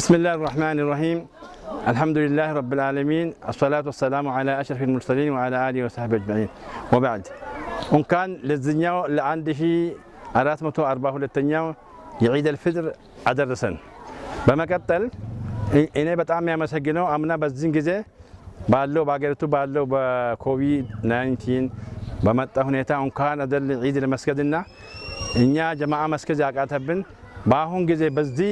بسم الله الرحمن الرحيم، الحمد لله رب العالمين، الصلاة والسلام على أشرف المرسلين وعلى آله وصحبه أجمعين، وبعد። እንኳን ለዚህኛው ለ1442ኛው የዒድ አልፍጥር አደረሰን። በመቀጠል እኔ በጣም የሚያመሰግነው አምና በዚህን ጊዜ ባለው በሀገሪቱ ባለው በኮቪድ 19 በመጣ ሁኔታ እንኳን አይደል ዒድ ለመስገድና እኛ ጀማዓ መስገድ ያቃተብን፣ በአሁን ጊዜ በዚህ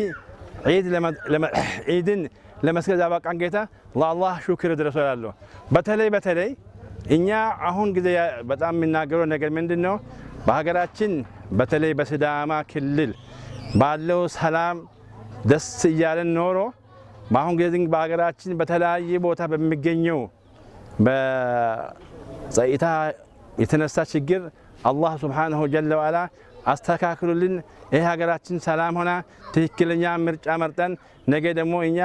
ዒድን ለመስገድ ያበቃን ጌታ ለአላህ ሹክር ድረስ እላለሁ። በተለይ በተለይ እኛ አሁን ጊዜ በጣም የሚናገረው ነገር ምንድን ነው? በሀገራችን በተለይ በሲዳማ ክልል ባለው ሰላም ደስ እያለን ኖሮ በአሁን ጊዜ ግን በሀገራችን በተለያየ ቦታ በሚገኘው በጸጥታ የተነሳ ችግር አላህ ሱብሓነሁ ጀለ ወዐላ አስተካክሉልን። ይህ ሀገራችን ሰላም ሆና ትክክለኛ ምርጫ መርጠን ነገ ደግሞ እኛ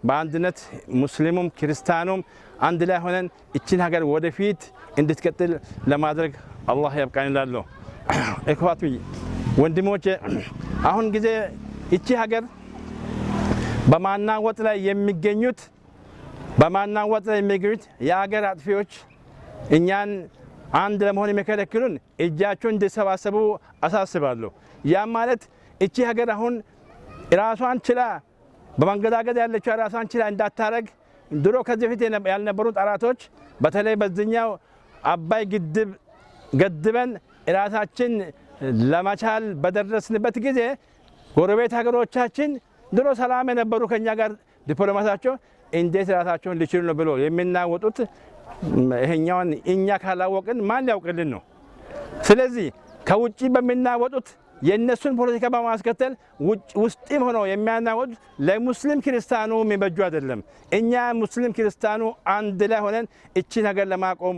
በአንድነት ሙስሊሙም ክርስቲያኑም አንድ ላይ ሆነን እችን ሀገር ወደፊት እንድትቀጥል ለማድረግ አላህ ያብቃን እላለሁ። እኽዋቲ ወንድሞቼ፣ አሁን ጊዜ እቺ ሀገር በማናወጥ ላይ የሚገኙት የሀገር አጥፊዎች እኛን አንድ ለመሆን የሚከለክሉን እጃቸውን እንዲሰባሰቡ አሳስባለሁ። ያም ማለት እቺ ሀገር አሁን ራሷን ችላ በማንገዳገድ ያለችው ራሷን ችላ እንዳታረግ ድሮ ከዚህ በፊት ያልነበሩ ጠላቶች በተለይ በዚህኛው አባይ ግድብ ገድበን ራሳችን ለመቻል በደረስንበት ጊዜ ጎረቤት ሀገሮቻችን ድሮ ሰላም የነበሩ ከኛ ጋር ዲፕሎማታቸው እንዴት ራሳቸውን ሊችሉ ነው ብሎ የሚናወጡት ይሄኛውን እኛ ካላወቅን ማን ሊያውቅልን ነው? ስለዚህ ከውጭ በሚናወጡት የእነሱን ፖለቲካ በማስከተል ውስጥም ሆነው የሚያናወጡት ለሙስሊም ክርስቲያኑ የሚበጁ አይደለም። እኛ ሙስሊም ክርስቲያኑ አንድ ላይ ሆነን እቺ ነገር ለማቆም